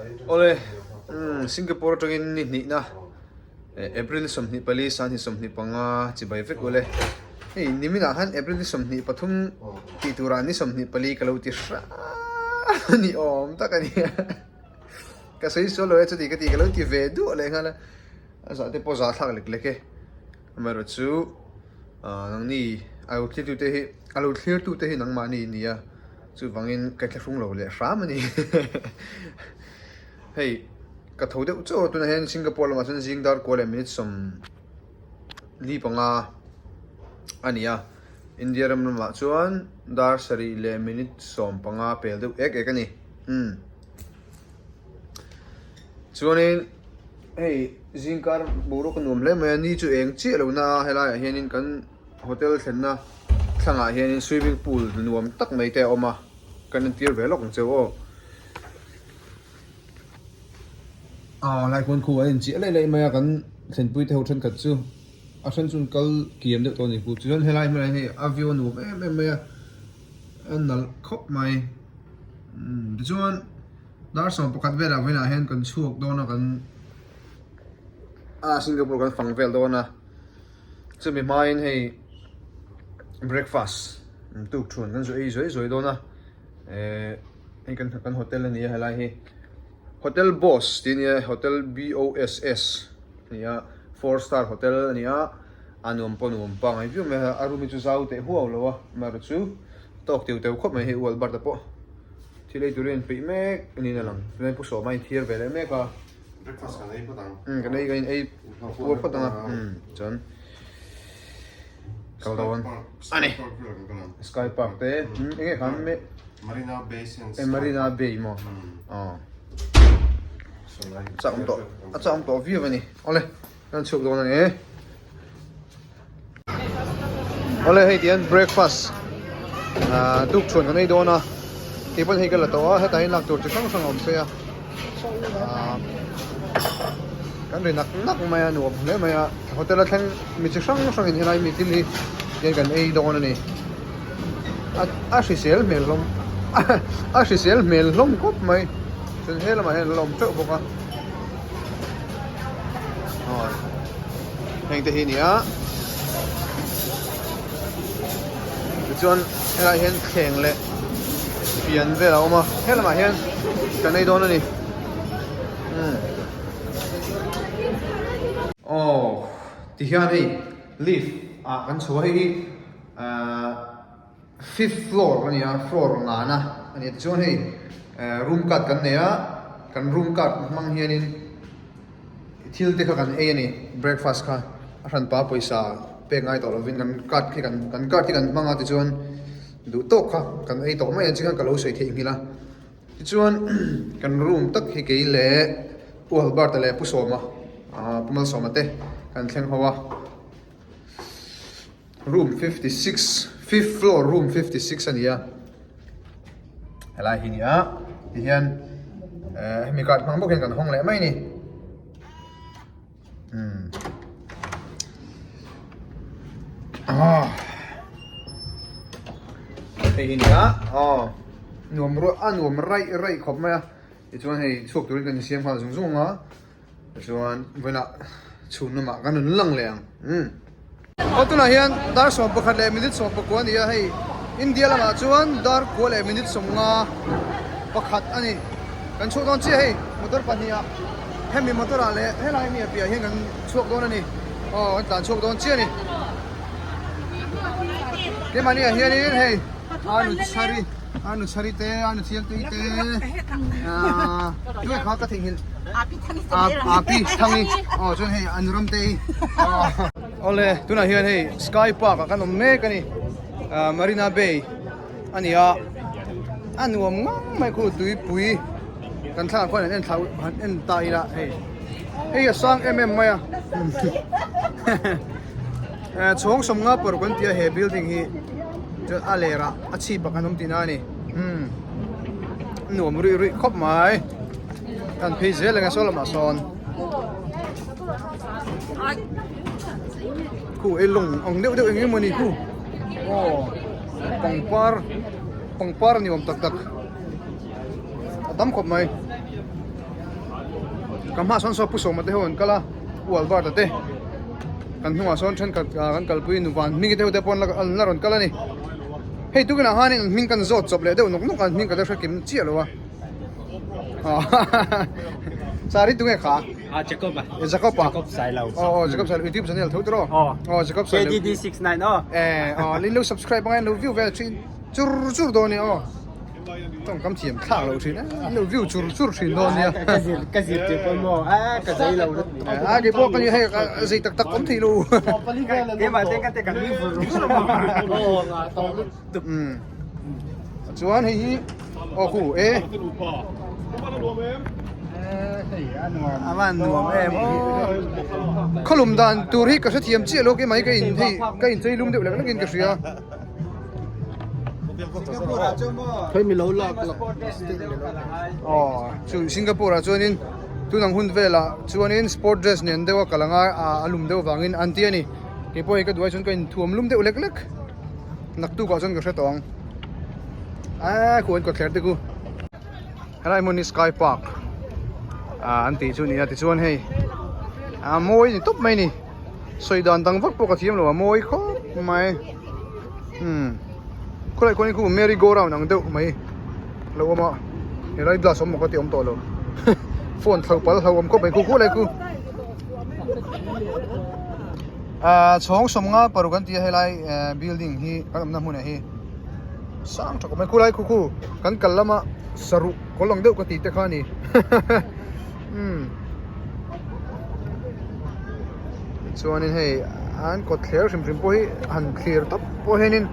Awle, Singapore atangin ni hnihna April 24 sangni 25 chibai vek ule. Hei niminah khan April ni 23 tih turah ni 24 ka lo ti hram a ni awm tak a ni. Ka sawi sual lo e chuti ka ti ka lo ti ve duah leh nghal a, a zah te pawh zah thlak lek lek e. Amaherawhchu nangni a lo thlirtute hi a lo thlirtute hi nangmahni in ni a, chuvangin ka thlahrung lo leh hram a ni. Hei ka tho deuh chauh a tunah hian Singapore lamah chuan zing dar kua leh minute 45 a ni a, India ram lamah chuan dar sarih leh minute 15 pel deuh ek ek a ni. Umm chuanin hei zingkar boruak a nuam hle mai a ni chu eng chiah lo na a helaiah hianin kan hotel thlenna thlangah hianin swimming pool nuam tak mai te a awm a kan entir ve lawk ang cheu aw. Aw lai khuan khu a inchiah laih laih mai a kan thlenpui te ho thenkhat chu a then chu an kal kiam deuh tawh a ni ku chuan helai hmunah hian hei a view a nuam em em mai a a nalh khawp mai umm tichuan dar 11 velah vawiinah hian kan chhuak dawn a kan ah Singapore kan fang vel dawn a chumi hmain hei breakfast tuk thuan kan zu ei zuai zuai dawn a eh hei kan kan hotel a ni a helai hi hotel boss tih a ni a hotel B O S S a ni a four star hotel a ni a a nuam pawh nuam pangai viau mai a a room hi chu zau teh huau lo a amaherawh chu tawk teu teu khawp mai hei u Albert-a pawh thil ei turin peih mek a niin a lang tunlai pu sawma a inthiar ve leh mek a breakfast kan ei phawt ang umm kan ei kan in ei puar phawt ang a umm chuan kal dawn a ni sky park te eng nge khan me Marina Bay Sands eh Marina Bay maw aw chak awm tawh a chak awm tawh viau a ni awle kan chhuak dawn a ni awle hei tihian breakfast ah tuk chhuan kan ei dawn a keipawn hei ka la tawh a hetah hian lak tur chi hrang hrang a awm phei a ah kan ri nak nak mai a nuam hle mai a hotel a thleng mi chi hrang hrang in helai mi thil hi tihian kan ei dawn a ni a a hrisel hmel hlawm a hrisel hmel hlawm khawp mai chuan he lamah hian a la awm teuh bawk a aw heng te hi a ni a tichuan helaiah hian thleng leh fian vel a awm a he lamah hian kan ei dawn a ni umm aw tihian hei lift ah kan chho a hei hi ahh fifth floor a ni a floor ngana a ni a tichuan hei room card kan nei a kan room card hmang hianin Thil te kha kan ei a ni, breakfast kha a hranpa pawisa pek ngai tawh lovin kan card khi kan kan card hi kan hmang a tichuan duh tawk kha kan ei tawh mai a chikhan ka lo sawi theih nghilh a tichuan kan room tak hi kei leh Pu Albert-a leh Pu Sawma ah Pu Malsawma te kan thleng ho a room 56 fifth floor room 56 a ni a helai hi a ni a tihian eh hemi card hmang bawk hian kan hawng leh mai a ni umm ah hei hi a ni a aw nuam ruah a nuam raih raih khawp mai a tichuan hei chhuak turin kan insiam nghal zung zung a. Tichuan vawiinah chhun lamah kan rawn lang leh ang umm. Aw tunah hian dar 11 leh minute 19 a ni a hei India lamah chuan dar kua leh minute 51 a ni. Kan chhuak dawn chiah hei motor pahnih ah hemi motor ah leh helai mi a piah hian kan chhuak dawn a ni aw kan tlan chhuak dawn chiah a ni. Keimahni ah hianin hei. A nu chhari a nu chhari te a nu thiangtui te aaa tunge kha ka theihnghilh a pi thangi aw chuan hei an ram te hi awle tunah hian hei sky park ah kan awm mek a ni ah marina bay a ni a a nuam ngang mai khu tuipui kan thlalak khuan an en thla han en ta ila hei hei a sang em em mai a. Eh chhawng sawmnga paruk an ti a he building hi chuan a ler ah a chhip ah kan awm tihna a ni umm nuam ruih ruih khawp mai kan phei zel ang a saw lamah sawn khu ei lawng ang deuh deuh eng emaw ni khu aw pangpar pangpar ni awm tak tak a tam khawp mai. Ka hmaah sawn saw Pu Sawma te ho an kal a, Pu Albert-a te kan hnungah sawn thenkhat kan kalpui nu van hming te ho te pawh an la rawn kal a ni. Hei tukinah hianin an hming kan zawt chawp leh deuh nawk nawk a, an hming ka la hre kim chiah lo a. Sir hi tunge kha? Ah Jacob a. Jacob a. Jacob Sailo. Aw aw Jacob Sailo YouTube channel tho tiraw? Aw. Aw Jacob Sailo. KDD69 aw. Eh aw lin lo subscribe angai lo view vel thin chur chur dawn nia aw. Tawngkam thiam thlak lo thin a lo view chur chur thin dawn nia. Ka zir ka zir tir pawh maw a ka zei lo lutuk. A kei pawh ka ni hei zei tak tak awm thei lo. Keimah te ka te kan nui vur vur maw. Aw nga tawh lutuk. Chuan hei hi aw khu e. A van nuam em aw. Khawlum dan tur hi ka hrethiam chiah lo kei mai ka in hei ka inchei lum deuh lek lekin ka hria. Aw chu Singapore ah chuanin tunang hun velah chuanin sport dress nen deuh a kal anga a lum deuh vangin an ti a ni. Kei pawh hei ka duh ai chuan ka inthuam lum deuh lek lek. Naktuk ah chuan ka hre tawh ang. Aaa khu an kawtthler te khu. Helai hmun hi sky park ah an tih chu a ni a tichuan hei a mawi ni tawp mai a ni. Sawi dan dang vak pawh ka thiam lo a mawi khawp mai. Umm khawlai khawn hi khu merry go round ang deuh mai lo awm a helai glass awm maw ka ti awm tawh lo phone thlo pal hlo awm khawp mai khu khulai khu. Ahh chhawng sawmnga paruk an ti a helai ehh building hi kan awmna hmunah hi sang tha khawp mai khulai khu khu kan kal lama saruh kawl ang deuh ka tih te kha a ni umm chuanin hei an kawt thler hrim hrim pawh hi han thlir tawp pawh hianin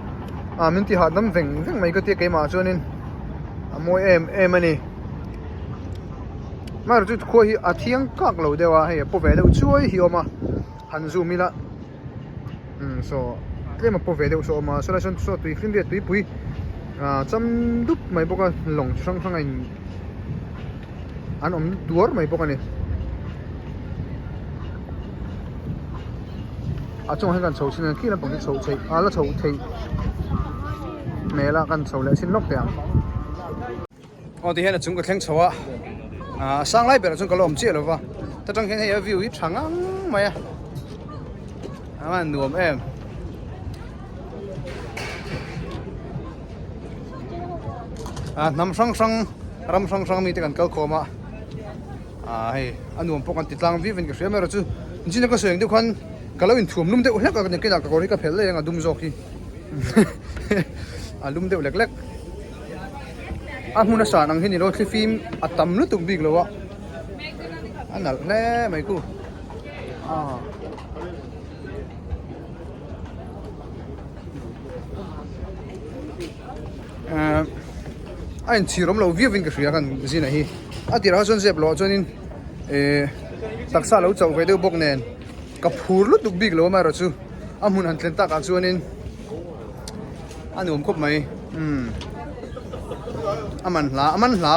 ah min ti hahdam veng veng mai ka tia keimah chuanin a mawi em em a ni. Amaherawhchu chu khua hi a thiang kak lo deuh a hei a paw ve deuh chuai hi a awm a han zoom ila umm saw tlem a paw ve deuh saw a awm a sawlai sawn saw tui hlim vel tuipui ah cham dup mai bawk a lawng chi hrang hrang a in an awm duar mai bawk a ni a chungah hian kan chho chin a khi lampang hi chho theih a la chho theih hmel a kan chho leh chin lawk teh ang. Aw ti hian a chung ka thleng chho a ah a sang lai berah chuan ka la awm chiah lo va ta tang hian hei a view hi tha ngang mai a a van nuam em ah hnam hrang hrang ram hrang hrang mite kan kal khawm a ah hei a nuam pawh kan ti tlang viau in ka hria mai erawh chu zin a ka sawi ang deuh khan ka lo inthuam lum deuh hlek a nakinah ka kawr hi ka phelh daih ang a dum zawk hi a lum deuh lek lek. A hmun a san ang hi ni lo thlifim a tam lutuk bik lo a a nalh hle mai ku ah eh a inchhir awm lo viau in ka hria kan zin ah hi a tirah chuan zep loh ah chuanin eh taksa lo chauh ve deuh bawk nen ka phur lutuk bik lo amaherawhchu a hmun han thlen takah chuanin. A nuam khawp mai umm a man hla a man hla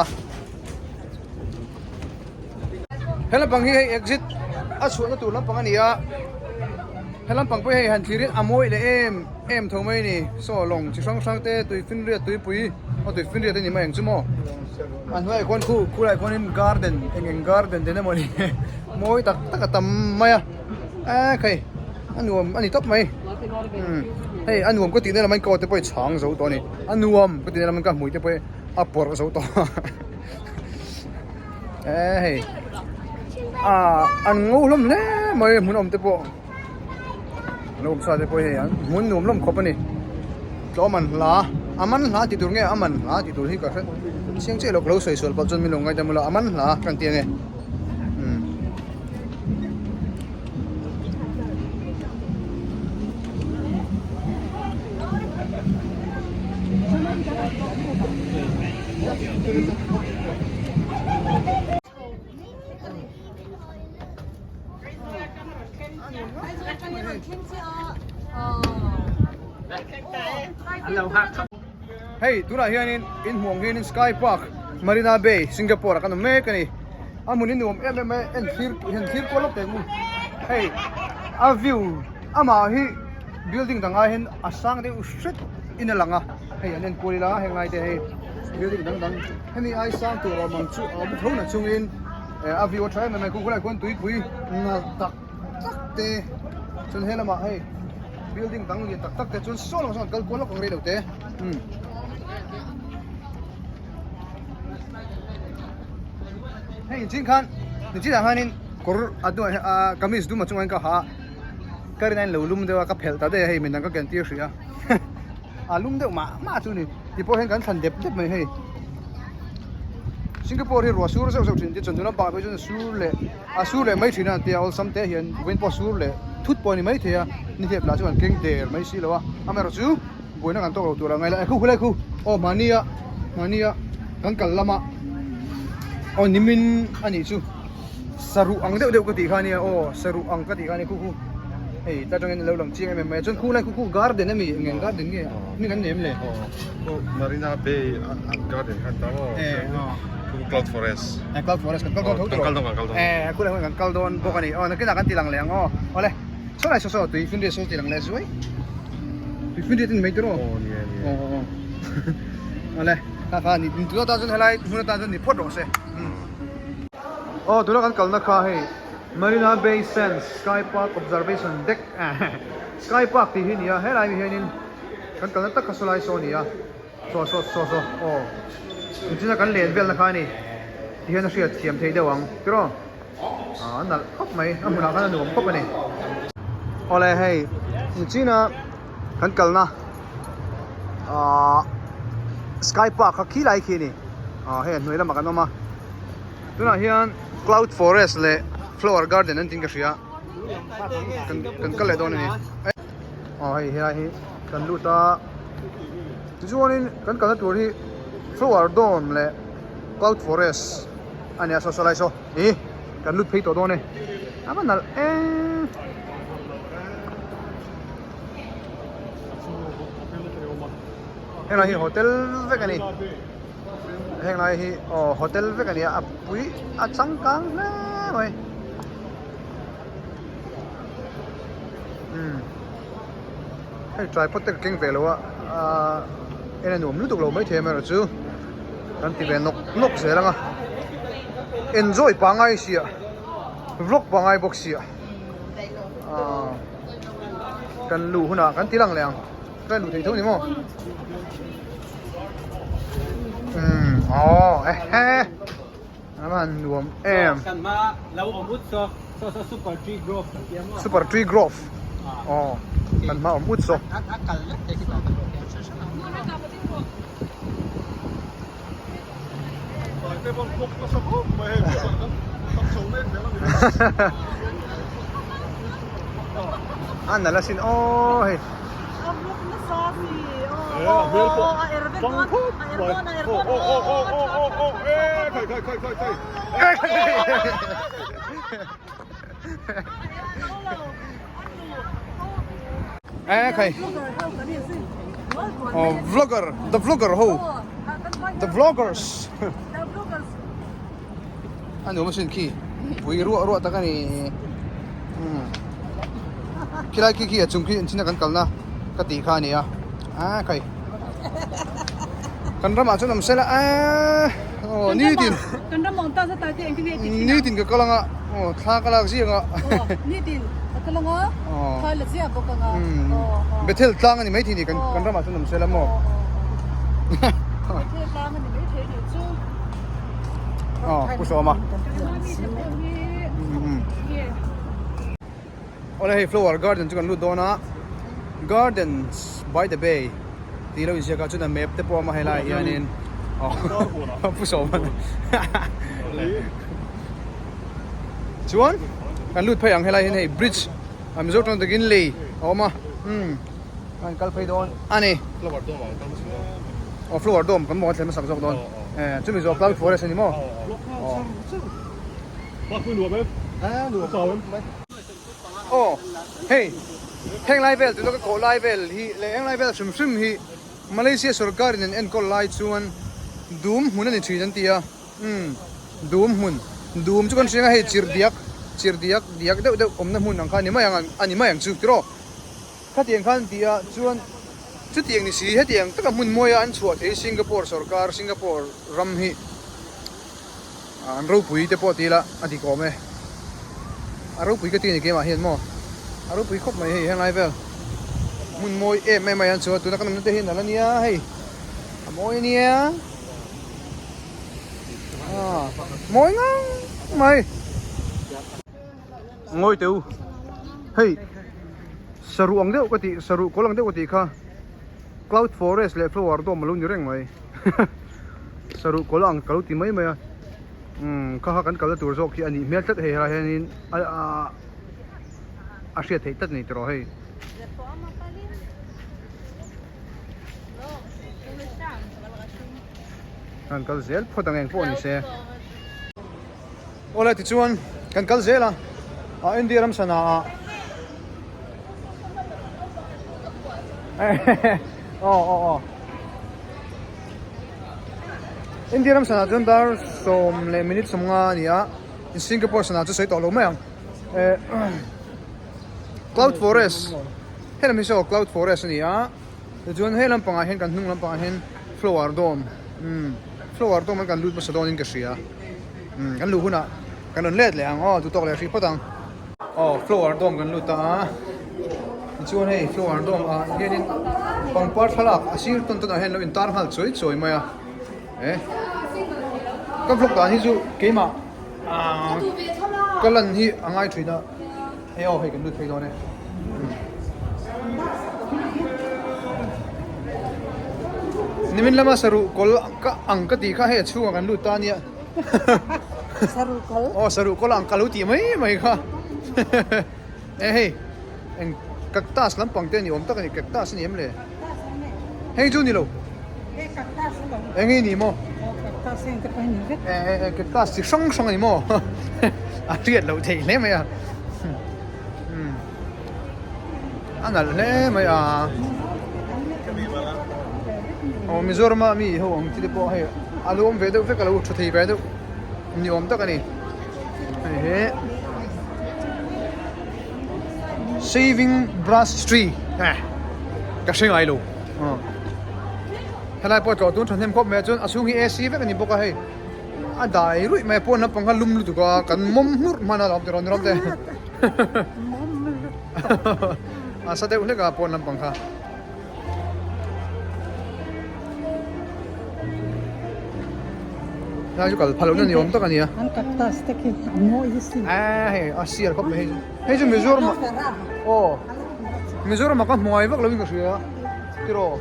he lampang hi hei exit a chhuahna tur lampang a ni a he lampang pawh hi hei han thlir in a mawi leh em em tho mai a ni saw lawng chi hrang hrang te tui finriat tuipui aw tui finriat a ni mai ang chu maw a hnuaiah khuan khu khulaiah khuanin garden eng eng garden te emaw ni mawi tak tak a tam mai a eee khei. A nuam a ni tawp mai umm hei a nuam ka tih na lam ah hian ka aw te pawh hi chhang zo tawh a ni a nuam ka tih na lam ah hian ka hmui te pawh hi a pawrh zo tawh eh hei ah an ngo hlawm hle mai hmun awm te pawh an awm sa te pawh hei an hmun nuam hlawm khawp a ni tlawm an hla a man hla tih tur nge a man hla tih tur hi ka hre chiang chiah lo ka lo sawi sual pawh chuan min lo ngaidam ula a man hla ka ti ange umm. Hei tunah hianin in hmuh ang hianin Sky Park Marina Bay Singapore ah kan awm mek a ni. A hmun hi nuam em em a en thlir hen thlir kual lawk teh ang u hei a view amah hi building dang ai hian a sang deuh hret in a lang a hei an en kual ila heng lai te hei building dang dang hemi ai sang tur a awm ang chu a awm tho na chungin. A view a tha em em mai khu khulaiah khuan tuipui nalh tak tak te chuan he lamah hei building dang lian tak tak te chuan saw lamah sawn an kal kual lawk ang rei lo te umm. Hei inchin khan inchinah khanin kawr a duah hian ah kamis dum a chungah hian ka ha a ka rin a inlo lum deuh a ka phelh ta daih a hei midang ka ken tir hrih a a lum deuh mah mah chu a ni tipawh hian kan thlan dep dep mai hei Singapore hi ruah sur zeuh zeuh thin te chuan tuna bang ah phei chuan a sur leh a sur leh mai thin a tia awlsam te hian vawiin pawh a sur leh thut pawh a ni maithei a nihliap lah chu an keng der mai si lo a amaherawh chu buaina kan tawk lo tur a ngaih la e khu khulai khu aw mahni a mahni a kan kal lama aw nimin a nih chu saruh ang deuh deuh ka tih kha ania aw saruh ang ka tih kha ania khu khu hei ta tangin a lo lang chiang em em mai a chuan khu lai khu khu garden a mi eng eng garden nge hming an nei em le Aw Marina Bay garden khan ta maw khu cloud forest e cloud forest kan kal dawn tho kan kal dawn kan kal dawn e khu lai kan kal dawn bawk a ni aw nakinah kan ti lang leh ang aw awle saw lai saw saw tui finriat saw ti lang leh zuai tui finriat in mai tur aw aw ni e ni e aw aw awle kha kha ni tuna tan chuan helai hmun atan chuan ni phawt rawh se Aw tuna kan kalna kha hei Marina Bay Sands Sky Park Observation Deck Sky Park tih hi a ni a helai mi hianin kan kalna tak kha saw lai saw a ni a saw saw saw saw aw engtin a kan len velna kha a ni ti hian a hriat thiam thei deuh ang tiraw ah a nalh khawp mai a hmunah khan a nuam khawp a ni. Awle hei engchina kan kalna ahh Sky Park kha khilai khi a ni ah hei a hnuai lamah kan awm a. Tunah hian cloud forest leh flower garden an tiin ka hria kan kan kal leh dawn a ni aw hei helai hi kan lut a tichuanin kan kalna tur hi flower dome leh cloud forest a ni a saw saw lai saw ih kan lut phei tawh dawn e a va nalh em. Helai hi hotel vek a ni. Heng lai hi aw hotel vek a ni a a pui a changkang hle mai umm hei tripod te ka keng ve lo a ahh en a nuam lutuk lo maithei amaherawh chu kan ti ve nawk nawk zel ang a enjoy pangai sia vlog pangai bawk sia ahh kan luh hunah kan ti lang leh ang. Ka luh thei tho ni maw? Umm aw ehe a van nuam em. Kan hma lo awm ut saw saw saw super tree grove kan ti a maw? Super tree grove aw kan hma awm ut saw. A kal vek thei khi tah kan awm. A nalh asin aw hei. E khai oh vlogger the vlogger ho the vloggers a nuam asin khi pui ruah ruah tak a ni khilai khi khi a chung khi enchina kan kalna ka tih kha a ni a a khai kan ramah chuan awm sela a aw nitin kan ram awm ta sa ta te engtin nge tih thin a nitin ka kal anga aw thla ka lak ziak a aw nitin ka kal anga thla la ziak bawk anga aw Bethel tlang a ni maithei ni kan kan ramah chuan awm sela maw Bethel tlang a ni maithei ni chu aw pu sawma Awle hei flower garden chu kan lut dawn a gardens by the bay tih lo inziak ah chuan a map te pawh a awm a helai ah hianin aw pu sawma chuan kan lut phei ang helai hian hei bridge a mizo tawng takin lei a awm a umm kan kal phei dawn a ni aw flower dome kan maw kan thlen hmasak zawk dawn e chumi zawh cloud forest a ni maw aw. Aw hei heng lai vel tuna ka kawh lai vel hi leh heng lai vel hrim hrim hi Malaysia sorkar in an enkawl lai chuan dum hmun a ni thin an ti a umm dum hmun dum chu kan hria ang a hei chirhdiak chirhdiak diak deuh deuh awmna hmun ang kha a ni mai ang a ni mai ang chu tiraw khatiang khan an ti a chuan chutiang ni si hetiang taka hmun mawi a an chhuah thei Singapore sorkar Singapore ram hi. An ropui te pawh ti ila a dik awm e. A ropui ka ti a ni keimah hian maw? A ropui khawp mai hei henglai vel hmun mawi em em mai an chuan tuna kan awmna te hi nalh a nia hei a mawi a nia ah mawi ngang mai. Ngawi teh u hei saruh ang deuh ka tih saruh kawl ang deuh ka tih kha cloud forest leh flower dome a lo ni reng mai. Saruh kawl ang ka lo ti mai mai a umm kha kha kan kalna tur zawk hi a nih hmel tlat hei helai hianin a a hriat theih tlat a ni tiraw hei. Kan kal zel phawt ang eng pawh ni se. Awle tichuan kan kal zel a a India ram sana ah aw aw aw India ram sana chuan dar sawm leh minute sawmnga a ni a Singapore sana chu sawi tawh lo mai ang eh cloud forest helam hi saw cloud forest a ni a tichuan he lampangah hian kan hnung lampangah hian flower dome umm flower dome an kan lut hmasa dawnin ka hria umm kan luh hunah kan rawn let leh ang aw duhtawk leh hrih phawt ang. Aw flower dome kan lut a tichuan hei flower dome ah hianin pangpar thlalak a sir tawn tawn ah hian lo in tar nghal chuai chuai mai a eh ka vlog dan hi chu keimah ah ka lan hi a ngai thin a hei aw hei kan lut phei dawn e. Nimin lama saruh kawl ka ang ka tih kha hei a chhungah kan lut ta a nia. Saruh kawl. Aw saruh kawl ang ka lo tih mai mai kha. E hei eng cactus lampang te a ni awm tak a ni cactus a ni em le? Hei chu ni lo. Hei cactus a lo. Eng nge ni maw? Aw cactus heng te pawh hi ni vek. E e cactus chi hrang hrang a ni maw? A hriat loh theih hle mai a. A nalh hle mai a. Aw Mizoram a mi ho ang chi te pawh hei a lo awm ve deuh vek a lo tha thei ve deuh ni awm tak a ni. Hei hi Saving Brass Tree eh ka hre ngai lo. Helai pawh tlawh tun thahnem khawp mai a chuan a chhung hi AC vek a ni bawk a hei. A dai ruih mai a pawn lampang kha lum lutuk a kan mawm hnurh hman a lo awm tiraw ni rawng te a sa deuh hlek a pawn lampang kha. Lai chu kal phal lohna ni awm tak a ni a. An cactus te khi a mawi hi sin. A hei a sial khawp mai hei chu. Hei chu Mizoram aw Mizoram ah ka hmuai vak lovin ka hria tiraw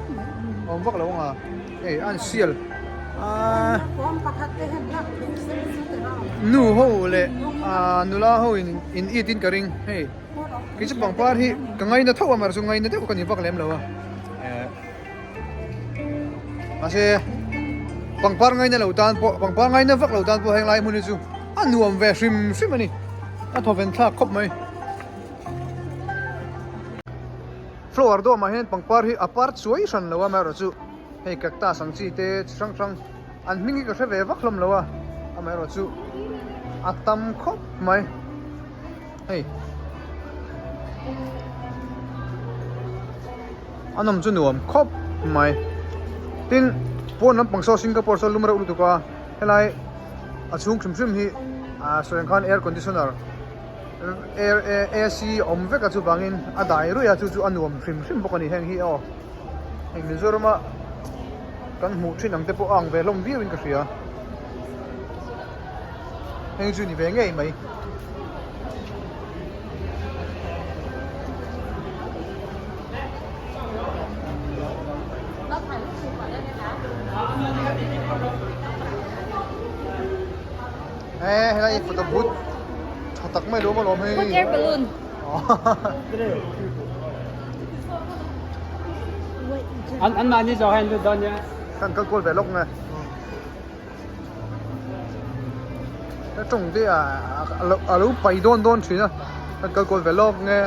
awm vak lo ang a. Hei an sial a nu ho leh ah nula ho in in it in ka ring hei kei chu pangpar hi ka ngaina tho a mahse ngaina deuh ka ni vak lem lo a eh mahse pangpar ngaina lo tan pawh pangpar ngaina vak lo tan pawh heng lai hmun hi chu a nuam ve hrim hrim a ni a thawven thlak khawp mai. Flower dawmah hian pangpar hi a par chuai hran lo a amaherawhchu hei cactus ang chi te chi hrang hrang an hming hi ka hre ve vak hlawm lo a amaherawhchu a tam khawp mai hei a nawm chu nuam khawp mai tin pawn lampang saw Singapore saw lum reuh lutuk a helai a chhung hrim hrim hi ah sawi ang khan air conditioner. Air AC awm vek a chuvangin a dai ruih a chu chu a nuam hrim hrim bawk a ni heng hi aw heng Mizoram a kan hmuh thin ang te pawh a ang ve hlawm viau in ka hria heng chu ni ve ngei mai. He helai photo booth tha tak mai lo alawm hei. Hot air balloon. An an mahni zawh hian lut dawn nia. Kan kal kual ve lawk nge. Ka tawng te a a lo pai dawn dawn thin a. Kan kal kual ve lawk nge.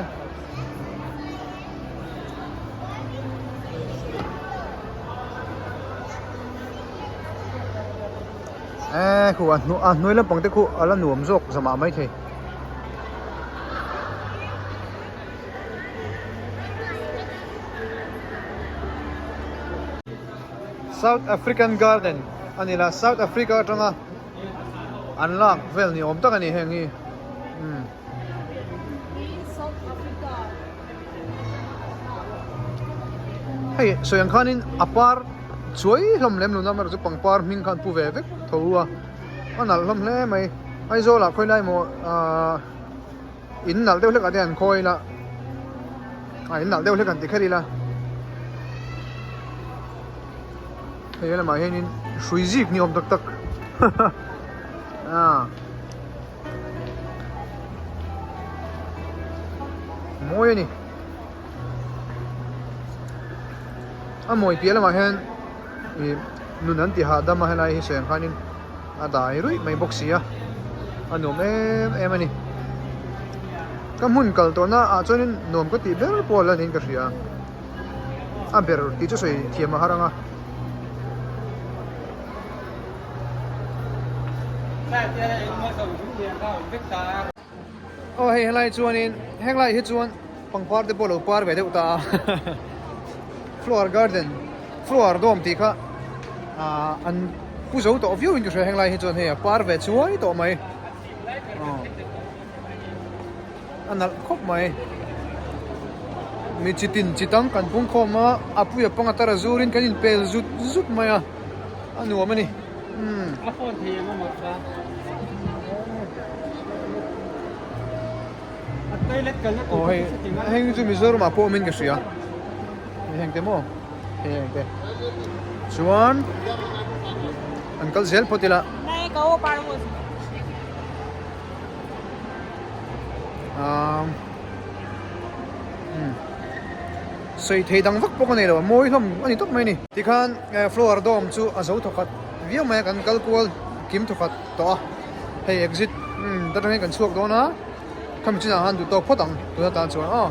Eee khu a a hnuai lampang te khu a la nuam zawk zamah mai thei. South African Garden a ni la South Africa atanga. an lak vel ni awm tak a ni heng hi umm. Hei sawi ang khanin a par chuai hlawm lem lo na amaherawh chu pangpar hming kha an pu ve vek tho a a nalh hlawm hle mai Aizawl ah khawi lai maw ahh in nalh deuh hlek ah te an khawi ila a in nalh deuh hlek an ti kher ila hei lamah hianin hrui zik ni awm tak tak ah. Mawi a ni. A mawi piah lamah hian ih nun an ti hahdam a helai hi sawi ang khanin a dai ruih mai bawk si a a nuam em em a ni. Ka hmun kal tawhna ah chuanin nuam ka tih ber pawh a la niin ka hria a ber tih chu sawi thiam a har ang a. Aw hei helai chuanin heng lai hi chuan pangpar te pawh a lo par ve deuh ta a flower garden flower dawm tih kha ah an pu zo tawh viau in ka hria heng lai hi chuan hei a par ve chuai tawh mai aw. A nalh khawp mai. Mi chi tin chi tam kan pung khawm a, a puia panga tar a zurin kan inpel zut zut mai a, a nuam a ni. Umm. A phone thei eng emaw kha. A toilet kalna tur Aw hei, heng chu Mizoram ah pawh awmin ka hria. Hei heng te maw? Hei heng te. Chuan an kal zel phawt ila. Sawi thei dang vak pawh ka nei lo a mawi hlawm a ni tawp mai a ni. Tikhan flower dome chu a zo thawkhat viau mai a kan kal kual kim thawkhat tawh a hei exit ta tangin kan chhuak dawn a khami chinah khan duh tawk phawt ang tuna tan chuan aw.